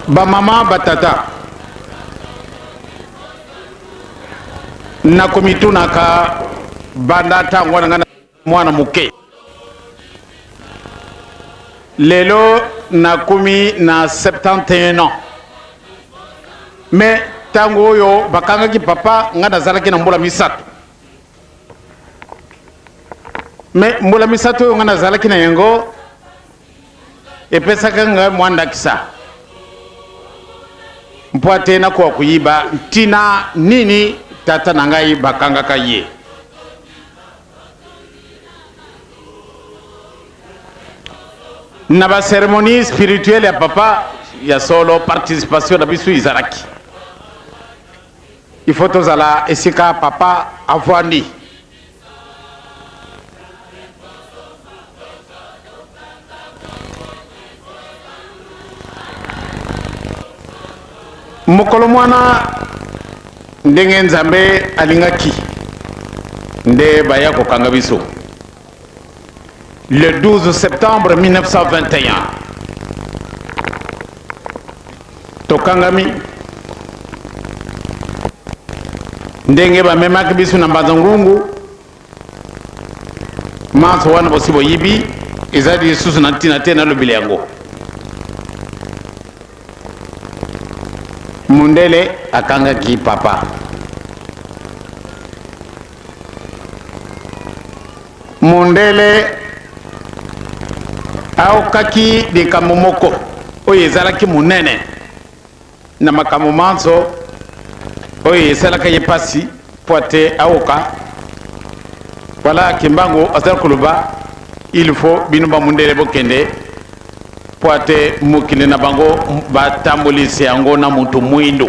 Bamama, batata, nakomitunaka banda ntango wana ngai na mwana moke, lelo nakomi na 71 ans, me ntango oyo bakangaki papa ngai nazalaki na mbula 3. Me mbula 3 oyo ngai nazalaki na yango epesaka ngai mwa ndakisa mpo ate nakoka koyiba ntina nini tata na ngai bakangaka ye. Na baceremonie spirituelle ya papa, ya solo participation na biso ezalaki, il faut tozala esika papa avandi. Mokolo mwana, ndenge Nzambe alingaki nde baya kokanga biso le 12 septembre 1921. Tokangami ndenge bamemaki biso na Mbanza Ngungu. Manso wana bosi boyibi, eza lisusu na ntina te nalobela yango. Mundele akangaki papa. Mundele aokaki likambo moko oyo ezalaki monene na makambo manso oyo esalaka ye mpasi mpo ate aoka wala Kimbangu azali koloba, il faut bino bamundele bokende mpo ate mokili na bango batambolisi yango na moto mwindo.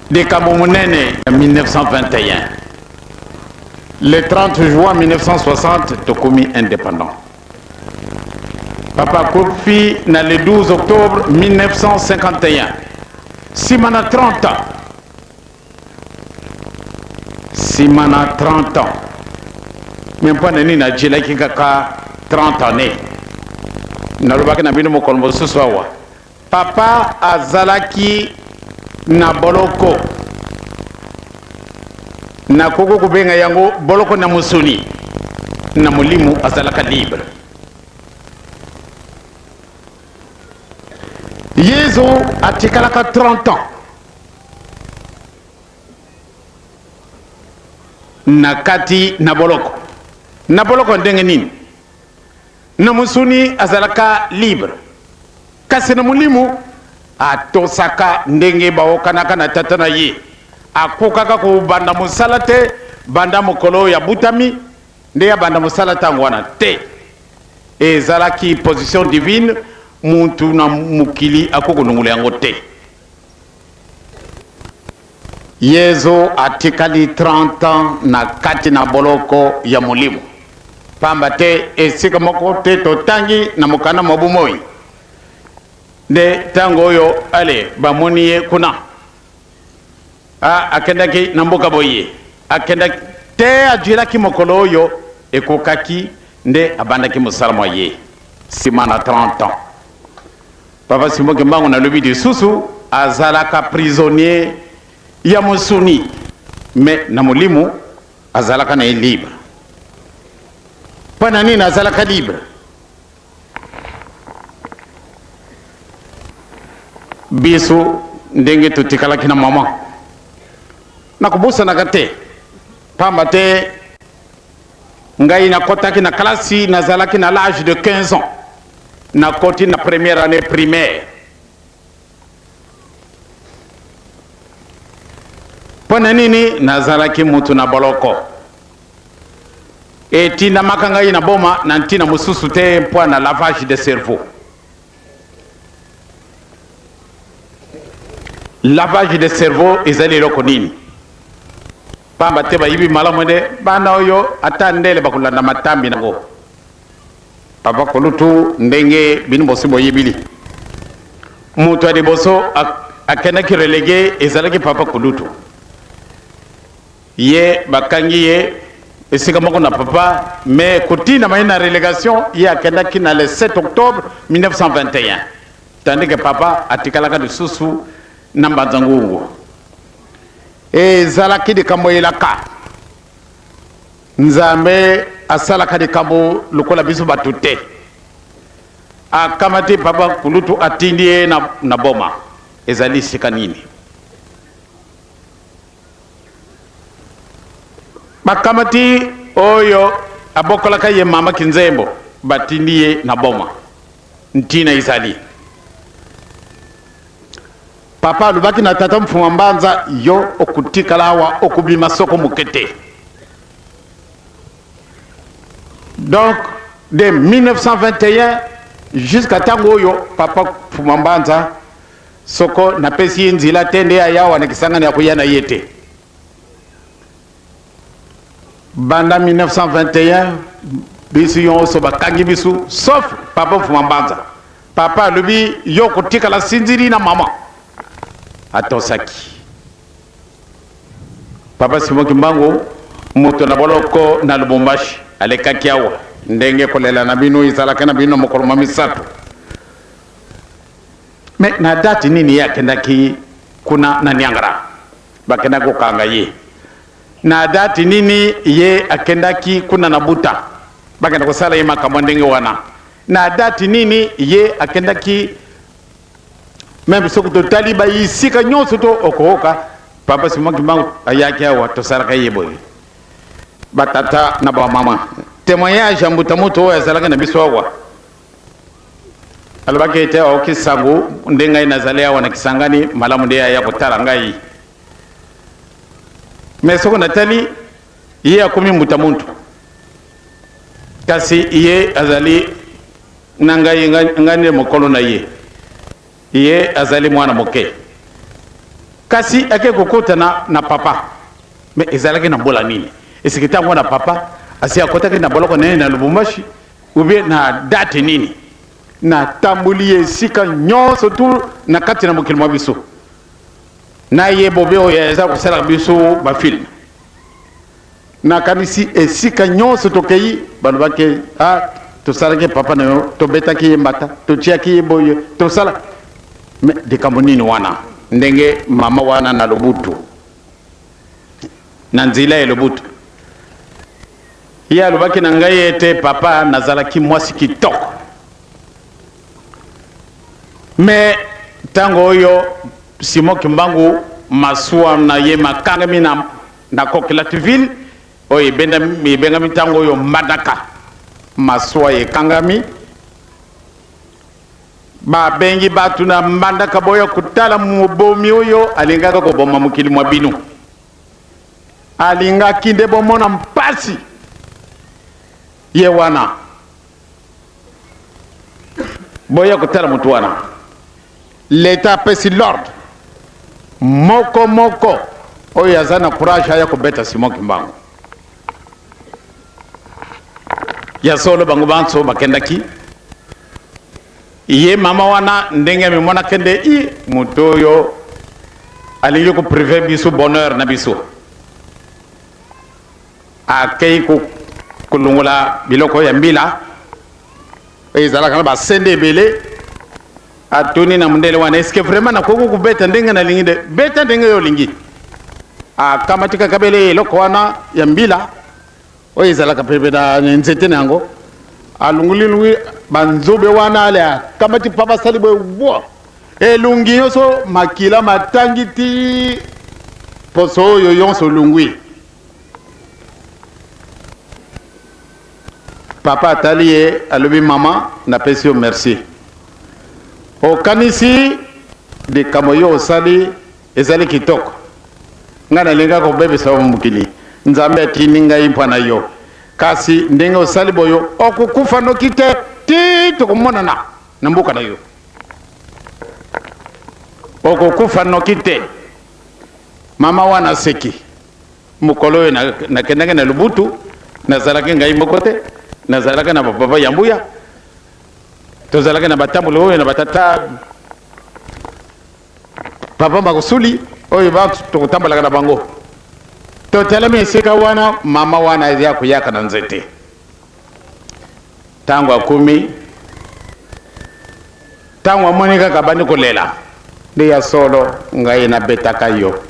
Likambo monene ya 1921, le 30 juin 1960 tokomi indépendant. Papa akufi na le 12 octobre 1951, nsima na 30 ans. Nsima na 30 ans, me mpo na nini ajelaki kaka 30 années? Nalobaki na bino mokolo mosusu awa, papa azalaki na boloko, nakoki kobenga yango boloko na mosuni, na molimo azalaka libre. Yezu atikalaka 30 ans na kati na boloko. Na boloko ndenge nini? Na mosuni azalaka libre, kasi na molimo atosaka ndenge baokanaka na tata na ye. Akokaka kobanda mosala te banda mokolo oyo abutami nde abanda mosala ntango wana te. Ezalaki position divine, mutu na mokili akoki kolongola yango te. Yezu atikali 30 ans na kati na boloko ya molimo, pamba te esika moko te totangi na mokanda mwa bomoi nde ntango oyo ale bamoni ye kuna, a akendaki na mboka boye, akendaki te, ajuelaki mokolo oyo ekokaki nde abandaki mosala mwa ye nsima na 30 ans. Papa Simon Kimbangu, nalobi lisusu, azalaka prisonnier ya mosuni, mais na molimo azalaka na ye libre. Mpo na nini azalaka libre? Biso ndenge totikalaki na mama, nakobosanaka te, pamba te ngai nakotaki na klasi, nazalaki na l'âge de 15 ans, nakoti na première année primaire. Mpo na nini? Nazalaki mutu na boloko, etindamaka ngai na boma na ntina mosusu te mpo na lavage de cerveau. Lavage de cerveau ezali eloko nini? Pamba te bayibi malamu nde bana oyo ata ndele bakolanda matambi nango. Papa kulutu ndenge bino bosi boyebili moto ya liboso akendaki relege ezalaki papa kulutu. Ye bakangi ye esika moko na papa mais kotindama ye na relegation ye akendaki na le 7 octobre 1921 tandis que papa atikalaka lisusu na Mbanza Ngungu. Ezalaki likambo elaka. Nzambe asalaka likambo lokola biso bato te. Akamati papa kulutu atindi ye na, na boma. Ezali esika nini? Bakamati oyo abokolaka ye mama Kinzembo, batindi ye na boma. Ntina ezali papa alobaki na tata Mfuma Mbanza, yo okotikala awa, okobima soko moke te. Donc de 1921 jusqu'à ntango oyo papa Mfuma Mbanza, soko napesi ye nzela te nde aya awa na Kisangani, akoya na ye te. Banda 1921 biso nyonso bakangi biso sauf papa Mfuma Mbanza. Papa alobi yo kotikala sinzili na mama, atosaki. Papa Simon Kimbangu moto na boloko na Lubumbashi alekaki awa ndenge kolela na bino ezalaka na bino mokolo mwa misato. Me na date nini ye akendaki kuna na Niangara? Bakendaki kokanga ye na date nini? Ye akendaki kuna na Buta, bakenda kosala ye makambo ndenge wana na date nini? Ye akendaki meme soki totali baisika nyonso to okoyoka papa Simon Kimbangu ayaki awa, tosalaka ye boye. Batata na bamama, témoignage ya mbuta moto oyo azalaki na biso awa alobaki ete aoki sango nde ngai nazali awa na Kisangani, malamu nde aya kotala ngai. Me soko natali ye akomi mbuta muntu, kasi ye azali na ngai, ngai nde mokolo na ye, ye azali mwana moke, kasi ake kokota na papa. Me ezalaki na mbola nini? Esiki ntango na papa asi akotaki na boloko nene na Lubumbashi ou bien na date nini? Natamboli esika nyonso tu na kati na mokili mwa biso na ye bobe oyo eza kosalaka biso bafilme. Nakanisi esika nyonso tokei balobaki ah, tosalaki papa na yo, tobetaki ye mbata, totiaki ye boye, tosala me likambo nini wana? Ndenge mama wana na Lobutu, na nzela ya Lobutu, ye alobaki na ngai ete papa nazalaki mwasi kitoko, me ntango oyo Simon Kimbangu masuwa na ye makangami na Coquilhatville oyo ebengami ntango oyo Mbandaka, masuwa ekangami, babengi bato na Mbandaka boya kotala mobomi oyo alingaka koboma mokili mwa bino, alingaki nde bomona mpasi ye wana, boya kotala moto wana. Leta apesi l'ordre moko moko oyo aza na courage aya kobeta Simon Kimbangu. Ya solo bango banso bakendaki. Ye mama wana ndenge amimonaki nde i moto oyo alingi koprive biso bonheur na biso, akei kolongola biloko ya mbila oyo ezalaka na basende ebele. Atuni na mondele wana, eske vraiment nakoki kobeta ndenge nalingi? Nde beta ndenge yo olingi. Akamati kaka bele eloko wana ya mbila oyo ezalaka pepe na nzete na yango, alunguli banzobe wana, ale akamati papa asali boye bwa elungi nyonso makila matangi ti poso oyo nyonso olungwi. Papa atali ye, alobi mama napesi yo merci, okanisi likambo yo osali ezali kitoko, ngai nalinga kobebisa yo mokili, Nzambe atindi ngai mpo na yo, kasi ndenge osali boyo okokufa noki te ti tokomonana na mboka na yo, okokufa noki te. Mama wana aseki. Mokolo oyo nakendaki na Lubutu, nazalaki ngai moko te, nazalaki na bapapa ya mbuya, tozalaki na batamboli oyo na batata papa Makusuli oyo ba tokotambolaka na bango. Totelemi esika wana, mama wana eza koyaka na nzete. Ntango akomi, ntango amoni kaka abandi kolela, nde ya solo ngai nabetaka yo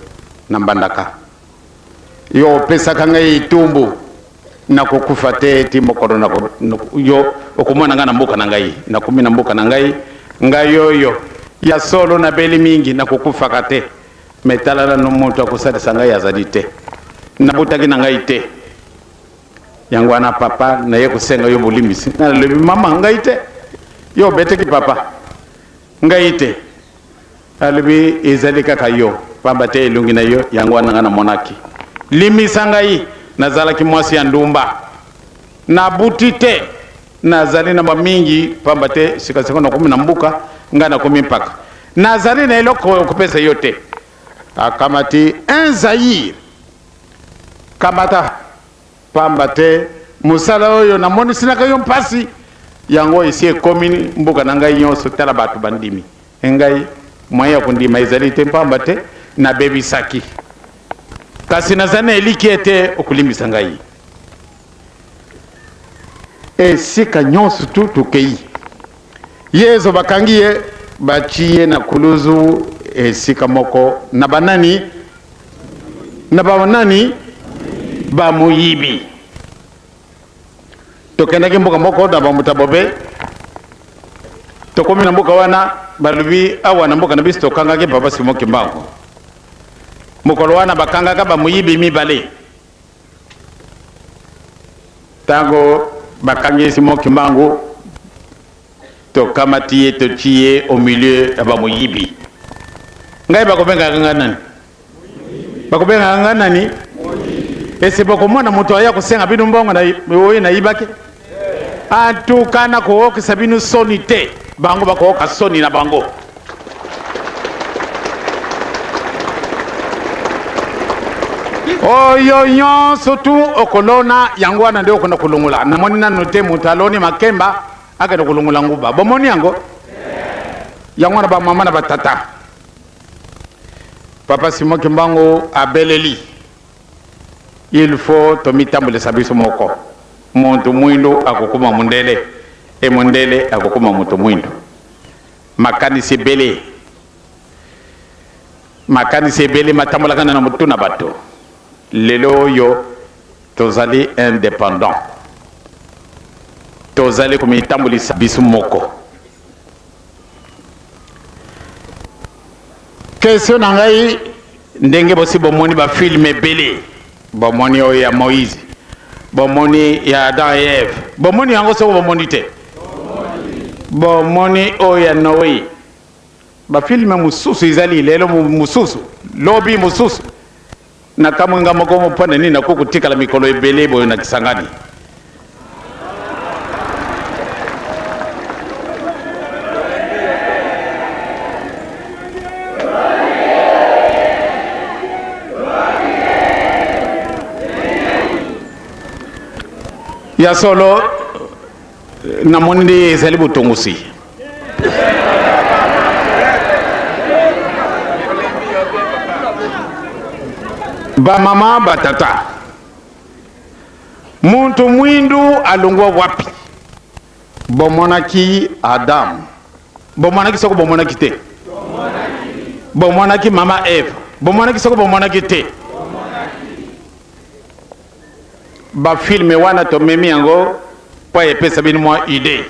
na mbandaka, yo opesaka ngai etumbu, nakokufa te ti mokolo yo okomona ngai na mboka na ngai. Nakomi na mboka na ngai, ngai oyo ya solo nabeli mingi, nakokufaka te, me tala nano moto akosalisa ngai azali te, nabotaki na ngai te. Yango wana papa naye kosenga yo bolimbisi. Nalobi mama ngai te, yo obetaki papa ngai te. Alobi ezali kaka yo, pamba te elongi na yo yango wana ngai namonaki. Limisa ngai, nazalaki mwasi ya ndumba, nabuti te, nazali na mingi, pamba te sikasika nakomi na mbuka, ngai nakomi mpaka, nazali na eloko kopesa yo te. Akamati un zaïre, kamata, pamba te mosala oyo namonisinaka yo mpasi, yango esi ekomi mboka na ngai nyonso. Tala bato bandimi ngai, moyen ya kondima ezali te, pamba te nabebisaki, kasi nazali na eliki ete okolimbisa ngai. Esika nyonso tu tokei, Yezu bakangi ye, batie ye na kuluzu esika moko na banani? Na banani? Bamoyibi. Tokendaki mboka moko na bamoto ya bobe, tokomi na mboka wana, balobi awa na mboka na biso tokangaki papa Simon Kimbangu. Mokolo wana bakangaka bamoyibi mibale. Ntango bakangi Simon Kimbangu, tokamati ye totie ye au milieu ya bamoyibi. Ngai bakobengaka ngai nani? Bakobengaka ngai nani? Ese bokomona moto aya kosenga bino mbongo na oyo nayibaki? Antuka nakookisa bino soni te, bango bakooka soni na bango. Oyo nyonso tu okolona yango wana nde okona kolongola. Namoni nano te moto aloni makemba akende kolongola nguba. Bomoni yango? Yango wana bamama na batata. Papa Simon Kimbangu abeleli, il faut tomitambulisa biso moko. Moto mwindu akokoma mondele e mondele akokoma moto mwindu. Makanisi ebele, makanisi ebele matambolaka na motu na bato. Lelo oyo tozali independant, tozali komitambulisa biso moko. Question na ngai, ndenge bosi bomoni ba film ebele, bomoni oyo ya Moïse, bomoni ya Adam et Ève, bomoni yango soko bomoni te? Bomoni oyo ya Noé, ba film mosusu ezali lelo mosusu, lobi mosusu. Nakamwe nga moko mpo na nini nakoki kotikala mikolo ebele boye na Kisangani. Ya solo namoni nde ezali botongosi. Bamama batata, muntu mwindu alongwa wapi? Bomonaki Adam, bomonaki soko bomonaki te? Bomonaki mama Eve, bomonaki soko bomonaki te? Ba filme wana tomemi yango mpo epesa bino mwa idee.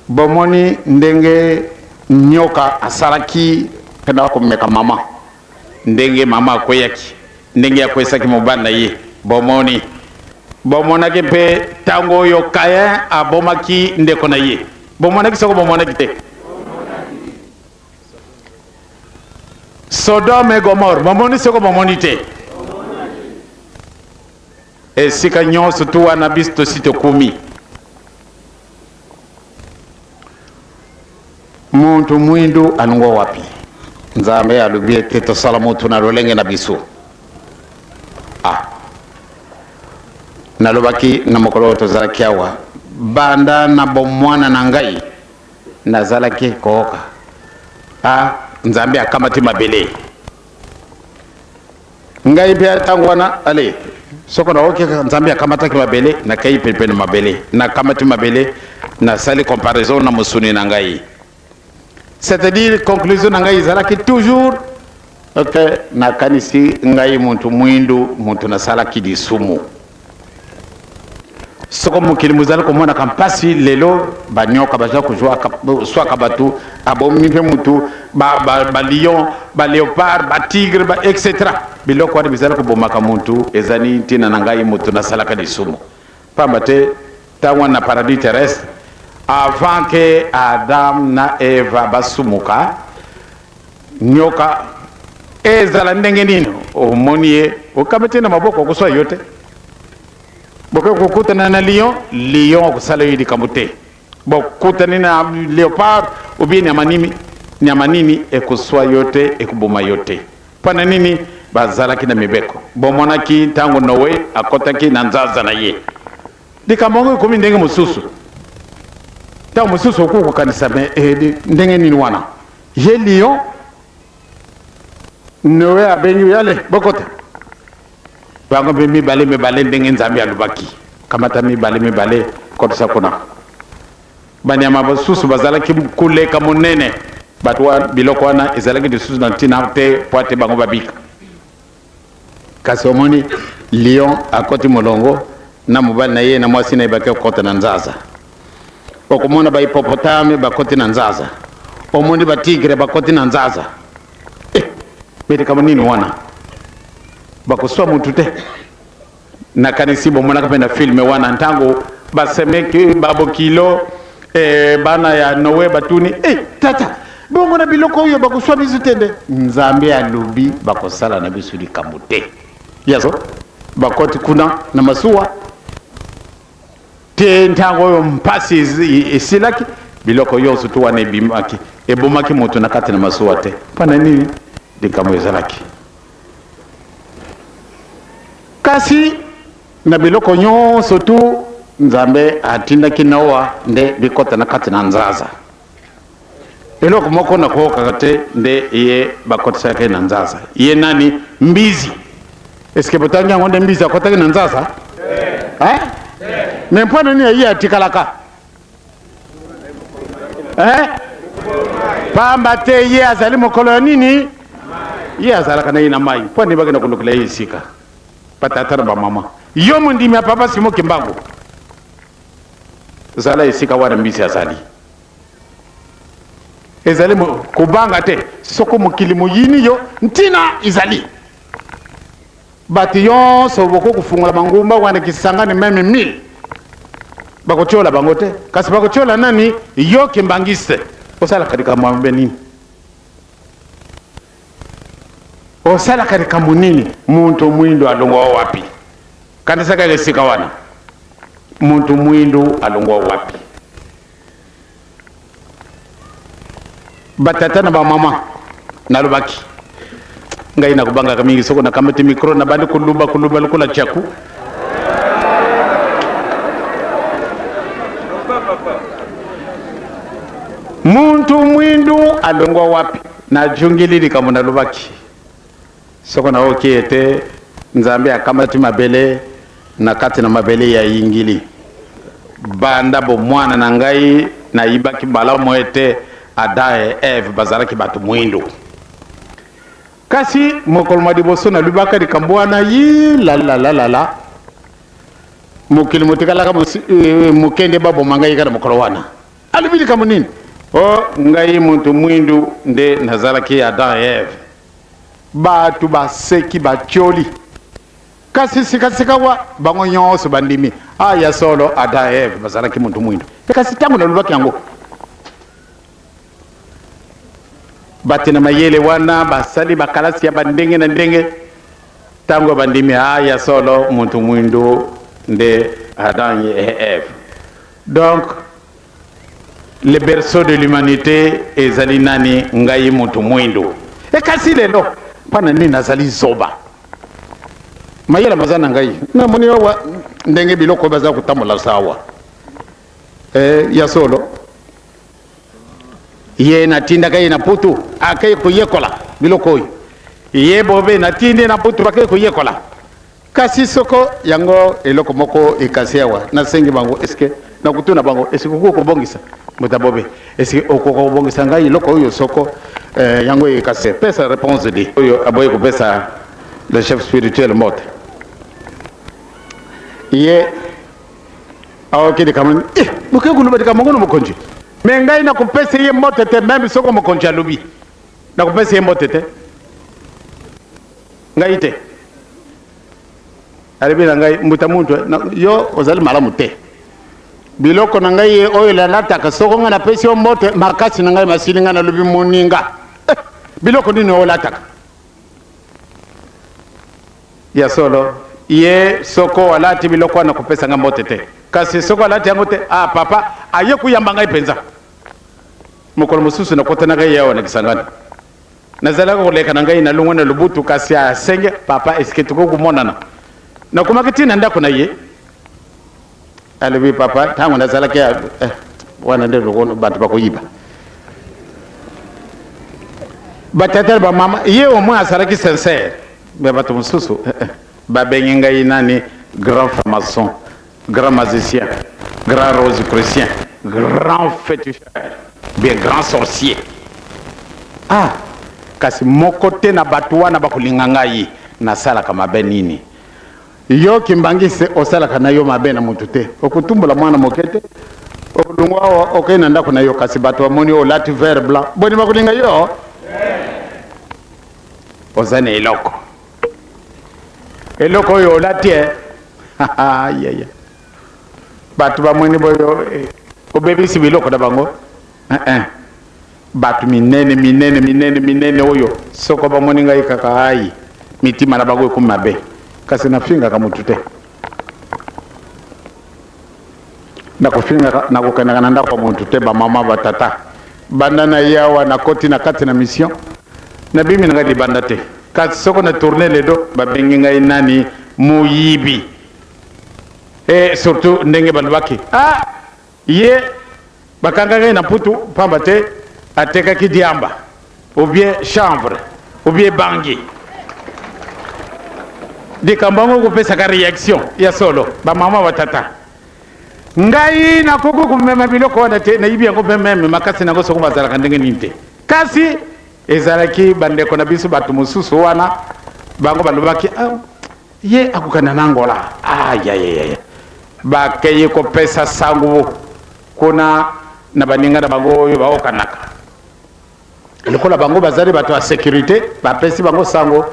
Bomoni ndenge nyoka asalaki mpena komeka mama, ndenge mama akweyaki, ndenge akwesaki mobali na ye. Bomoni, bomonaki mpe ntango oyo Caïn abomaki ndeko na ye. Bomonaki soko bomonaki te? Sodome et Gomorre, bomoni soko bomoni te? Esika nyonso tu wana biso tosi tokumi. Muntu mwindu alongwa wapi? Nzambe alobi ete tosala moto na lolenge na biso. Ah. Nalobaki na mokolo oyo tozalaki awa, banda na bomwana na ngai nazalaki kooka ah, Nzambe akamati mabele ngai mpe ntango wana ale soko naoki Nzambe akamataki mabele, nakei penepene mabele, nakamati mabele, nasali comparaison na mosuni na ngai. C'est-à-dire conclusion na ngai ezalaki toujours ok, nakanisi ngai muntu mwindu, muntu nasalaki lisumu. Soko mokili mozali komonaka mpasi lelo, banyoka baza kozwaka bato, abomi mpe mutu, balion, ba baleopard, batigre, ba etc. Biloko wana bizali kobomaka mutu, ezali ntina na ngai mutu nasalaka lisumu. Pamba te ntango wana na paradis terrestre, avant que Adam na Eva basumuka, nyoka ezala ndenge nini? Omoni ye okamati na maboko, okoswa yo te. Bokoki kokutana na lion, lion akosala yo likambo te. Bokutani na leopard ou bien nyama nini, nyama nini ekoswa yo te, ekoboma yo te. Mpo na nini? Bazalaki na mibeko. Bomonaki ntango Noe akotaki na nzaza na ye. Likambo yango ekomi ndenge mosusu. Ntango mosusu okoki kokanisa me eh, ndenge nini wana ye lion Noe abengi yale bokota bango mpe mibale mibale ndenge Nzambe alobaki, kamata mibale mibale kotisa kuna. Banyama basusu bazalaki koleka monene, bato wa biloko wana ezalaki lisusu na ntina te mpo ete bango babika. Kasi omoni lion akoti molongo na mobali na ye na mwasi na ye bake kokota na nzaza. Okomona ba hippopotame bakoti na nzaza, omoni ba tigre bakoti na nzaza. Eh, me likambo nini wana? Bakoswa mutu te. Nakanisi bomonaka mpe na filme wana ntango basemeki babokilo eh, bana ya Noe batuni eh, tata bongo na biloko oyo bakoswa biso te nde Nzambe alobi bakosala na biso likambo te. Yaso bakoti kuna na masuwa te ntango oyo mpasi esilaki biloko nyonso tu wana ebimaki ebomaki moto na kati na masuwa te. Mpo na nini? Likambo ezalaki Kasi na biloko nyonso tu Nzambe atindaki Noa nde bikota na kati na nzaza. Eloko moko nakokaka te nde ye bakotisaki na nzaza. Ye nani? Mbizi. Eske botangi yango nde mbizi akotaki na nzaza? Eh? Me mpo na nini ye atikalaka? Eh? Pamba te ye azali mokolo ya nini? Ye azalaka na ye na mai. Mpo nini bakenda kolukela ye esika? Batata na bamama, yo mondimi ya papa Simo Kimbangu, zala esika wana mbisi azali. Ezali kobanga te soko mokili moyini yo, ntina ezali bato nyonso bokoki kofungola bangumba wana Kisangani meme 1000 bakotiola bango te, kasi bakotiola nani? Yo kimbangiste osalaka likambo mabe nini? Osalaka likambo nini? Muntu mwindo alongwa wapi? Kanisa kaka esika wana, muntu mwindo alongwa wapi? Batata na bamama, nalobaki ngai nakobangaka mingi soko nakamati micro nabandi koluba koluba lokola tchaku. Muntu mwindu alongwa wapi? Najungeli likambo nalobaki soko naoki ete Nzambe akamati mabele na kati na mabele ya ingili. Banda bomwana na ngai nayibaki malamu ete Adam et Eve bazalaki bato mwindu. Kasi mokolo mwa liboso nalubaka likambo wana yi lalalalala, mokili motikalaka moke nde baboma ngai kaka na mokolo wana. Alobi likambo nini? O ngai muntu mwindu nde nazalaki Adam et Eve. Bato baseki batioli. Kasi sikasikawa bango nyonso bandimi, ah, ya solo Adam et Eve bazalaki muntu mwindu. Kasi ntango nalobaki yango, bato na mayele wana basali bakalasi ya bandenge na ndenge, ntango bandimi, ah, ya solo muntu mwindu nde Adam et Eve. Donc le berceau de l'humanité ezali nani? Ngai mutu mwindu. Kasi lelo mpo na nini nazali zoba? Mayele maza na ngai, namoni awa ndenge biloko oyo baza kotambola sawa. Ya solo, ye natindaka ye na Putu, akei koyekola biloko oyo. Ye bobe natindi na Putu, bakei koyekola. Kasi soko yango eloko moko ekasi awa, nasengi bango, eske nakutuna bango, eske okoki kobongisa mbuta bobe, eske okoka kobongisa ngai eloko oyo soko yango ekasi? Pesa réponse de oyo aboyi kopesa le chef spirituel mbote. Ye aoki likambo boke koloba likambo ngo na mokonzi, me ngai nakopesa ye mbote te. Meme soko mokonzi alobi, nakopesa ye mbote te, ngai te. Alobi na ngai, mbuta muntu, yo ozali malamu te. Biloko na ngai oyo nalataka, soko ngai napesi yo mbote, makasi na ngai masili. Ngai nalobi, moninga, biloko nini olataka? Ya solo, ye soko alati biloko wana, kopesa ngai mbote te. Kasi soko alati yango te, ah, papa aye koyamba ngai mpenza. Mokolo mosusu nakotanaka ye awa na Kisangani, nazalaka koleka na ngai nalongwa na Lubutu, kasi asenge, papa, eske tokoki komonana? Nakomaki ntina ndako na ye. Alobi, papa, ntango nazalaki wana nde bato bakoyiba batata na bamama. Ye au moins azalaki sincère, me bato mosusu babengi ngai nani? Grand franc-maçon, grand magicien, grand rosicrucien, grand féticheur, bien grand sorcier. Ah, kasi moko te na bato wana bakolinga ngai. Nasalaka mabe nini? Yo kimbangisi, osalaka na yo mabe na motu te, okotumbola mwana moke te, okolongwa awa, okei na ndako na yo, kasi bato bamoni olati vert blanc, boni bakolinga yo? Oza na eloko, eloko oyo olati e yaya, bato bamoni boyo, obebisi biloko na bango. Bato minene minene minene minene oyo, soko bamoni ngai kaka, ai, mitima na bango ekomi mabe. Kasi nafingaka motu te, nakofingaka, nakokendaka na ndako ya motu te. Bamama, batata, banda na ye awa nakoti na kati na mission, nabimi na ngai libanda te. Kasi soko na tourne le dos, babengi ngai nani? Moyibi. E surtout ndenge balobaki, ah, ye bakangaki ye na Mputu pamba te atekaki diamba ou bien chanvre ou bien bangi. Likambo yango kopesaka réaction ya solo. Bamama, batata, ngai nakoki komema biloko wana te, nayibi yango mpe meme makasi nango soko bazalaka ndenge nini te. Kasi ezalaki bandeko na biso, bato mosusu wana, bango balobaki, ah, ye akokanda na Angola. Ayayaya, bakei kopesa sango kuna na baninga na bango oyo baokanaka. Lokola bango bazali bato ya sécurité, bapesi bango sango,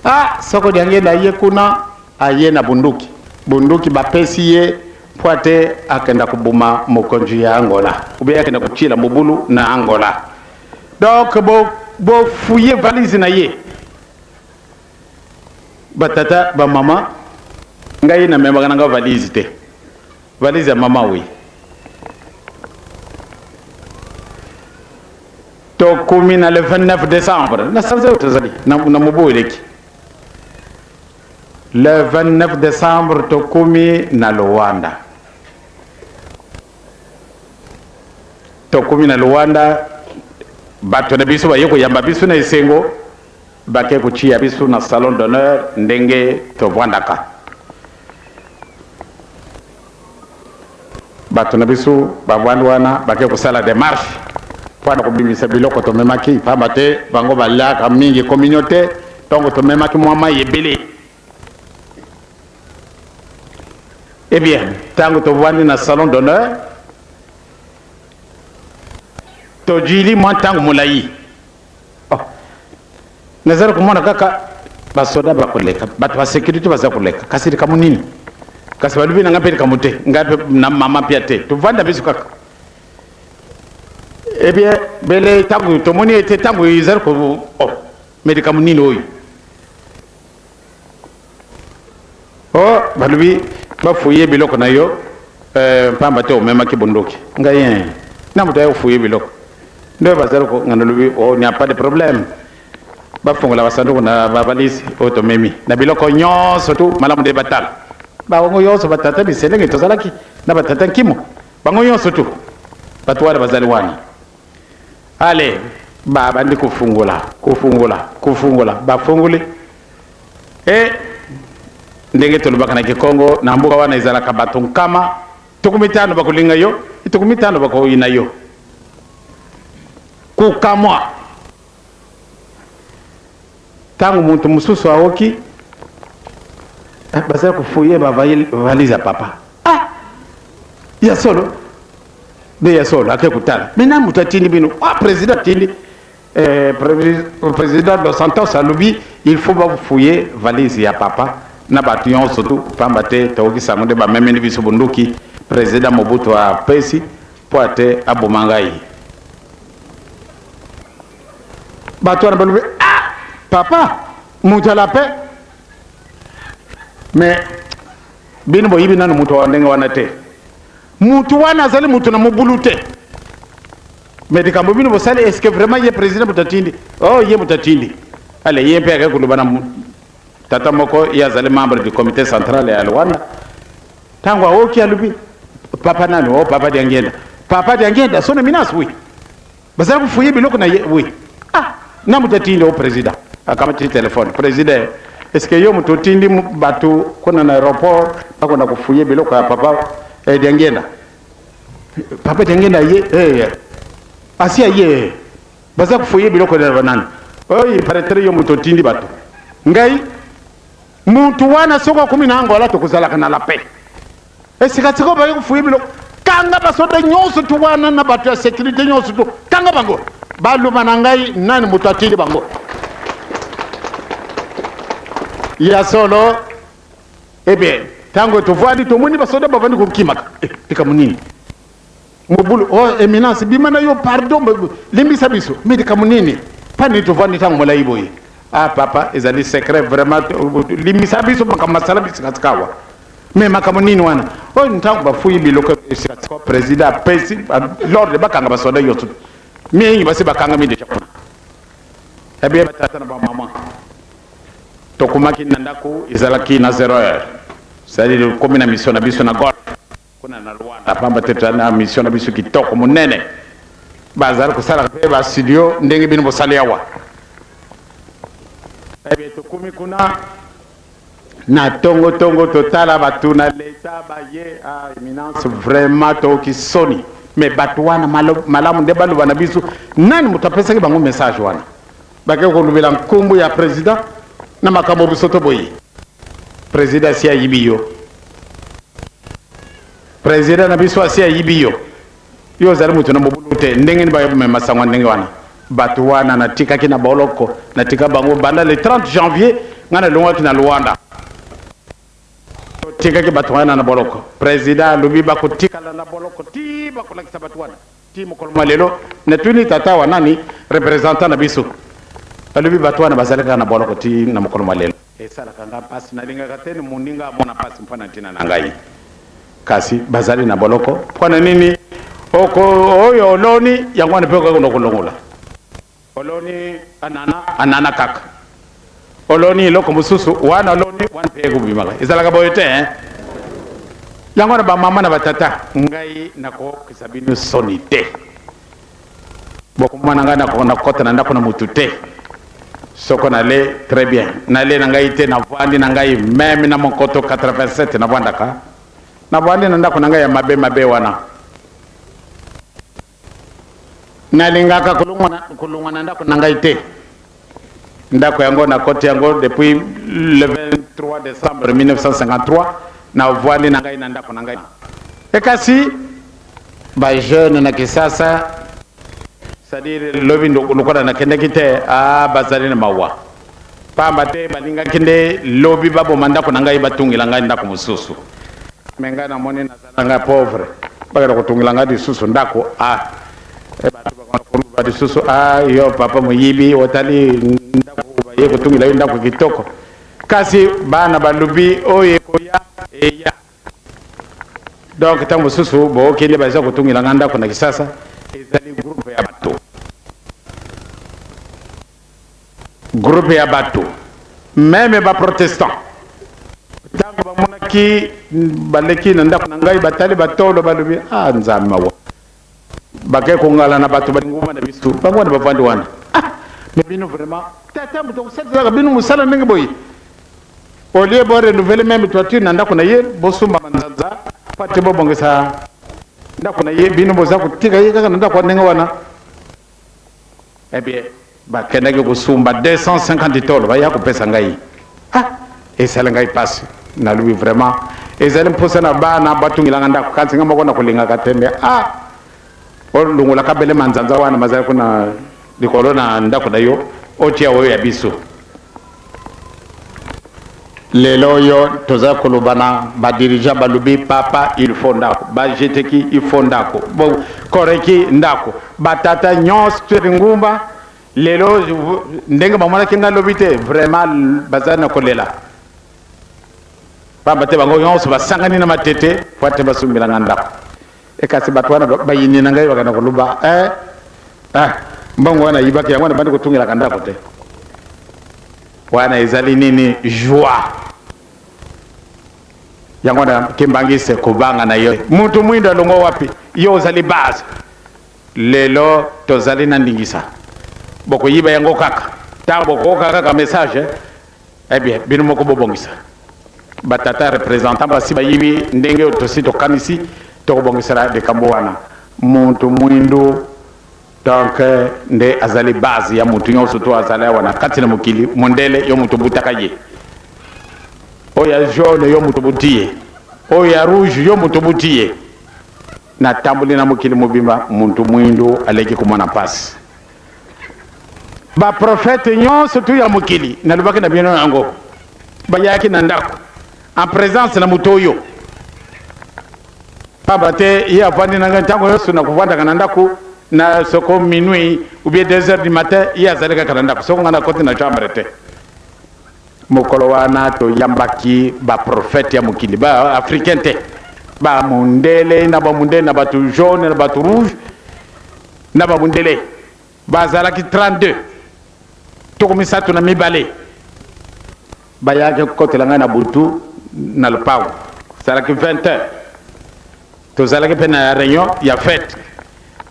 ah, soko Diangenda ye kuna aye na bunduki, bunduki bapesi ye mpo ate akenda koboma mokonzi ya Angola, ube akenda kotiela mobulu na Angola. Donc bofuye bo valise na ye. Batata, bamama, ngai namemaka nanga valise te, valise ya mama wi. Tokomi na le 29 décembre na sanza oyo tozali na mobu eleki, le 29 décembre tokomi na Luanda. Tokomi na Luanda, bato na biso baye koyamba biso na esengo, bake kotia biso na salon d'honneur ndenge tovandaka. Bato na biso bavandi wana, bake kosala démarche mpona kobimisa biloko tomemaki, pamba te bango baliaka mingi communion te, ntongo tomemaki mwa mai ebele. Eh bien, ntango tovandi na salon d'honneur, tojili mwa ntango molai, oh, nazali komona kaka basoda bakoleka, bato ba sécurité baza koleka. Kasi likambo nini? Kasi balobi na ngai mpe likambo te, ngai mpe na mama mpia te, tovanda biso kaka. Eh bien, bele ntango tomoni ete ntango ezali ko, oh, me likambo nini oyo? Oh, balobi bafuye biloko na yo, pamba te omemaki bondoki. Ngai na moto aye kofuye biloko nde bazali ko. Ngai nalobi, oh, n'y a pas de problème. Bafongola basanduku na bavalise oyo tomemi na biloko nyonso tu malamu nde batala. Bango nyonso batata biselenge tozalaki na batata nkimo, bango nyonso tu bato wana bazali wana. Ale babandi kofungola, kofungola, kofungola, bafungoli e ndenge tolobaka na Kikongo, na mboka wana ezalaka bato 50 bakolinga yo, 50 bakoyina yo. Kokamwa ntango moto mosusu aoki bazali kofuye bavalise ya papa. Ah, ya solo nde ya solo, ake kotala me na moto atindi bino. Ah, président atindi, président Dos Santos alobi il faut bafuye valise ya papa na bato nyonso tu, pamba te tokoki sango nde bamemeli biso bunduki, président Mobutu apesi mpo ate aboma ngai. Bato wana balobi: "Ah, papa moto ala pe mais bino boyibi nanu moto wa ndenge wana te. Mutu wana azali mutu na mobulu te, mais likambo bino bosali, est ce que vraiment ye président moto atindi?" Oh, ye moto atindi. Ale ye mpe ake koloba na tata moko, ye azali membre du comité central ya Luanda. Ntango aoki, alobi: "Papa nani?" "O, papa Diangenda." "Papa Diangenda, son éminence?" "Oui." "Bazali kofuye biloko na ye?" "Oui." "Ah, na moto atindi?" "O, président." Akamati téléphone: "Président, est ce que yo moto otindi bato kuna na aéroport bakona kofuye biloko ya papa Diangenda?" "Papa Diangenda ye asi aye, baza kofuye biloko na banani oyo. Il paraîtrait yo moto otindi bato." "Ngai mutu wana soki akomi na Angola, tokozalaka na la paix. Esika sikoyo baye kofuye biloko, kanga basoda nyonso tu wana na bato ya sécurité nyonso tu, kanga bango, baloba na ngai nani moto atindi bango." Ya solo. Eh bien, ntango tovandi, tomoni basoda bavandi kokimaka. Likambo nini? Mobulu. "Oh, éminence, bima na yo, pardon, limbisa biso, mais likambo nini? Mpa nini tovandi ntango molai boye?" "Ah papa, ezali secret, vraiment limbisa biso, makambo masala bisikasika awa." "Mais makambo nini wana?" "Oyo ntango bafuyi biloko esikasika, président apesi l'ordre bakanga basoda nyonso. Mingi basi bakangami déjà kuna." Eh bien, batata na bamama, tokomaki na ndako, ezalaki na 0 heure, c'est-à-dire komi na mission na biso na Golf kuna na Luanda, pamba te tozali na mission na biso kitoko monene. Bazali kosalaka mpe bastudio ndenge bino bosali awa. Eh bien, tokomi kuna na tongo-tongo, totala bato na leta baye. "Ah, éminence, vraiment toyoki soni, mais bato wana malamu nde baloba na biso nani moto apesaki bango message wana. Bake kolobela nkombo ya président na makambo biso to boye. Président asi ayibi yo, président na biso asi ayibi yo. Yo ozali moto na mobulu te, ndenge nini bayomema sango ndenge wana?" Bato wana natikaki na boloko, natika bango banda le 30 janvier. Ngai nalongwaki na Luanda, totikaki bato wana na boloko. Président alobi bakotikala na boloko ti bakolakisa bato wana. Ti mokolo mwa lelo, natuni tata wa nani représentant na biso, alobi bato wana bazali kaka na boloko ti na mokolo mwa lelo. Esalaka nga mpasi, nalingaka te ni moninga amona mpasi mpo na ntina na ngai, kasi bazali na boloko mpo na nini? Oko oyo oloni, yango wana mpe okakona kolongola. Oloni anana, anana kaka. Oloni eloko mosusu wana, oloni wana mpe ekobimaka. Ezalaka boye te, hein? Yango wana, bamama na batata, ngai nakokisa bino soni te. Bokomona ngai nakota na ndako na motu te. Soko nale très bien, nale na ngai te, navandi na ngai même na Monkoto 87, navandaka, navandi na ndako na ngai ya mabe mabe wana. Nalingaka kolongwa na ndako na ngai te. Ndako yango nakoti yango depuis le 23 décembre 1953, navandi na ngai na ndako na ngai. Ekasi bajeune na Kisasa, c'est-à-dire lobi lokola nakendaki te, a bazali na mawa, pamba te balingaki nde lobi baboma ndako na ngai, batungela ngai ndako mosusu. Mais ngai namoni nazala ngai pauvre, bakenda kotungela ngai lisusu ndako a bato bakona koloba lisusu: "A yo papa moyibi, otali ndako, baye kotungela yo ndako kitoko." Kasi bana balobi oyo ekoya eya. Donc ntango mosusu bookende, baza kotungela ngai ndako na Kisasa, ezali groupe ya bato. Groupe ya bato, meme ba protestants, ntango bamonaki baleki na ndako na ngai, batali batolo, balobi: "Ah, Nzambe mawa!" Bakei kongala na bato balinguma na biso, bango wana bavandi wana. "Ah, mais bino vraiment, tata moto akosalisaka bino mosala ndenge boye, au lieu bo renouveler même toiture na ndako na ye, bosomba manzanza po ate bobongisa ndako na ye, bino boza kotika ye kaka na ndako ndenge wana." Eh bien, bakendaki kosumba 250 tolo, baya kopesa ngai. Ah, esali ngai mpasi. Nalobi: "Vraiment, ezali mposa na bana batungilanga ndako, kasi nga moko na kolingaka te. Mais ah, olongolaka bele manzanza wana mazali kuna likolo na ndako na yo, otia oyo ya biso." Lelo oyo toza koloba na ba dirigeants, balobi: "Papa, il faut ndako." Bajeteki, il faut ndako, koreki ndako. Batata nyonso ngumba lelo, ndenge bamonaki ngai lobi te, vraiment baza na kolela, pamba te bango nyonso basangani na Matete po ate basumbelanga ndako. Ekasi bato wana bayini na ngai, bakanda koloba: "Eh, ah, mbongo wana yibaki yango wana, bandi kotungelaka ndako te." Wana ezali nini? Joie. Yango wana kimbangise kobanga na yo mutu mwindo alongo wapi, yo ozali base. Lelo tozali na ndingisa, bokoyiba yango kaka ntango bokoyoka kaka message. Eh bien, bino moko bobongisa. Batata représentant basi bayibi ndenge oyo tosi tokanisi tokobongisela likambo wana. Muntu mwindu donc nde azali base ya mutu nyonso to azali awa na kati na mokili. Mondele, yo moto obutaka ye. Oyo ya jaune, yo moto obuti ye. Oyo ya rouge, yo moto obuti ye. Natamboli na mokili mobimba, muntu mwindu aleki komona mpasi. Ba prophètes nyonso tu ya mokili, nalobaki na bino yango, bayaki na ndako en présence na moto oyo, pamba te ye avandi na ngai ntango nyonso. Na kovandaka na ndako na soko minuit ou bien 2 heures du matin, ye azali kaka na ndako, soko ngai nakoti na chambre te. Mokolo wana toyambaki ba prophètes ya mokili, ba africains te, bamundele na bamundele, na bato jaune, na bato rouge, na bamundele. Bazalaki 32, 32. Bayaki kokotela ngai na butu na lopango, ezalaki 20 heures. Tozalaki mpe na réunion ya fête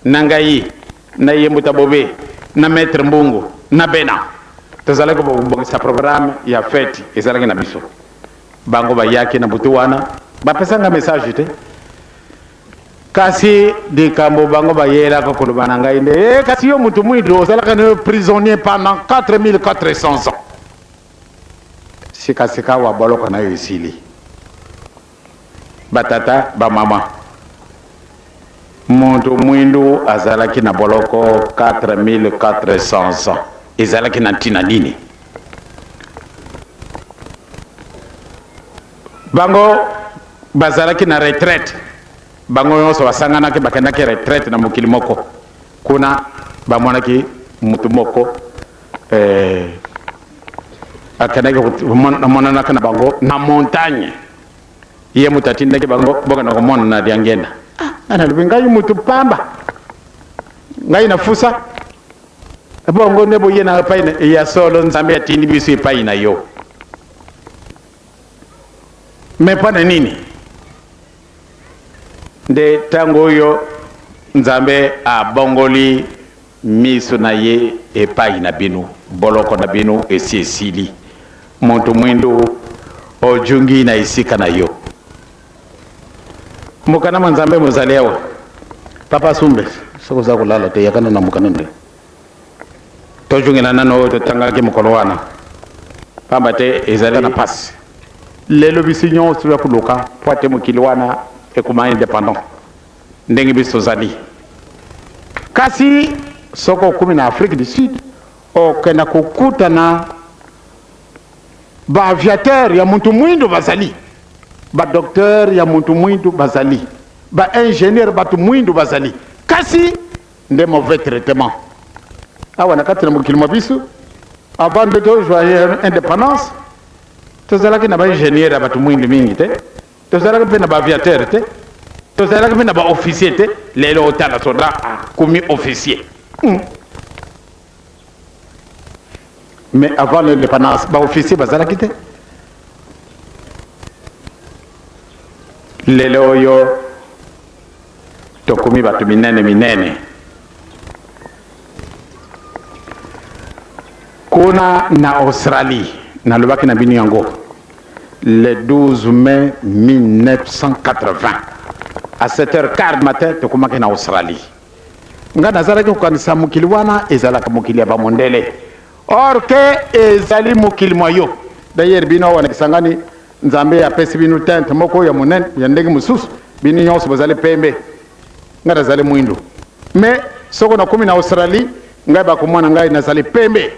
na ngai, na ye Mbuta Bobe, na maître Mbungu, na bena. Tozalaki kobongisa programme ya fête ezalaki na biso. Bango bayaki na butu wana, bapesanga message te, kasi likambo bango bayelaka koloba na ngai nde: "E, kasi yo mutu mwindu ozalaka na prisonnier pendant 4400 ans, sikasika wa boloko na yo esili." Batata, bamama, moto mwindu azalaki na boloko 4400 ans, ezalaki na ntina nini? Bango bazalaki na retraite, bango nyonso basanganaki, bakendaki retraite na mokili moko. Kuna bamonaki mutu moko akendaki komonanaka na bango na montagne. Ye moto atindaki bango bokenda komona na Diangenda. Ah, nalobi: "Ngai mutu pamba, ngai nafusa bongo nde boye na epai ya solo? Nzambe atindi biso epai na yo, mais mpo na nini nde ntango oyo Nzambe abongoli miso na ye epai na bino? Boloko na bino esi esili. Moto mwindu ojungi na esika na yo." Mokanda mwa Nzambe mozali awa. Papa Sumbe, soki oza kolala te, yakana na mokanda nde tojungela nano oyo totangaki mokolo wana, pamba te ezali na pasi. Lelo biso nyonso ya koluka po ate mokili wana ekoma indépendant ndenge biso tozali. Kasi soki okómi na Afrique du Sud, okenda kokutana ba aviateurs ya mutu mwindu bazali, ba docteurs ya mutu mwindu bazali, ba ingénieurs bato mwindu bazali, kasi nde mauvais traitement. Awa na kati na mokili mwa biso, avant nde tozwa indépendance, tozalaki na ba ingénieurs ya bato mwindu mingi te, tozalaki mpe na ba aviateurs te, tozalaki mpe na ba officiers te. Lelo otala soda akomi officier. Mais avant l'indépendance, ba officier bazalaki te. Lelo oyo tokomi bato minene minene. Kuna na Australie, nalobaki na bino yango le 12 mai 1980 à 7h15 du matin, tokomaki na Australie. Nga nazalaki kokanisa mokili wana ezalaka mokili ya bamondele, or ke ezali mokili mwa yo. D'ailleurs bino awa na Kisangani, Nzambe apesi bino teinte moko ya monene ya ndenge mosusu, bino nyonso bozali pembe, nga nazali mwindu. Mais soko nakomi na Australie, ngai bakomona ngai nazali pembe.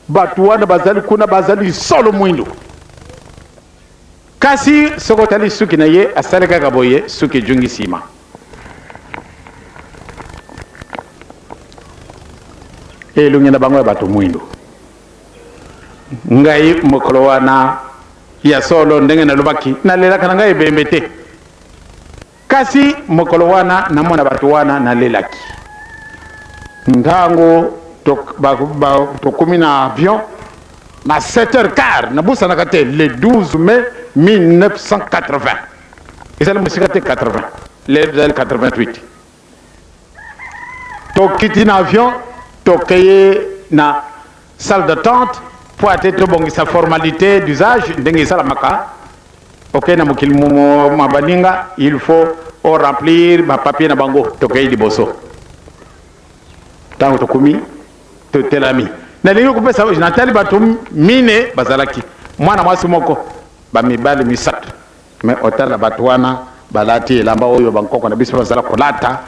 Bato wana bazali kuna bazali solo mwindu. Kasi soki otali suki na ye, asali kaka boye, suki ejungi nsima. Elongi na bango ya bato mwindu. Ngai mokolo wana ya solo, ndenge nalobaki, nalelaka na ngai ebembe te. Kasi mokolo wana namona bato wana, nalelaki. Ntango tokomi na avion na 7h15, nabosanaka te, le 12 mai 1980, ezali mosika te 80, lelo ezali 88. Tokiti na avion, tokeye na salle d'attente mpo ate tobongisa formalité d'usage ndenge esalamaka. Okei na mokili mwa baninga, il faut o remplir ba papier na bango. Tokei liboso, ntango tokomi, totelami. Nalingi kopesa, natali bato mine bazalaki, mwana mwasi moko, bamibali misato. Me otala bato wana balati elamba oyo bankoko na biso bazala kolata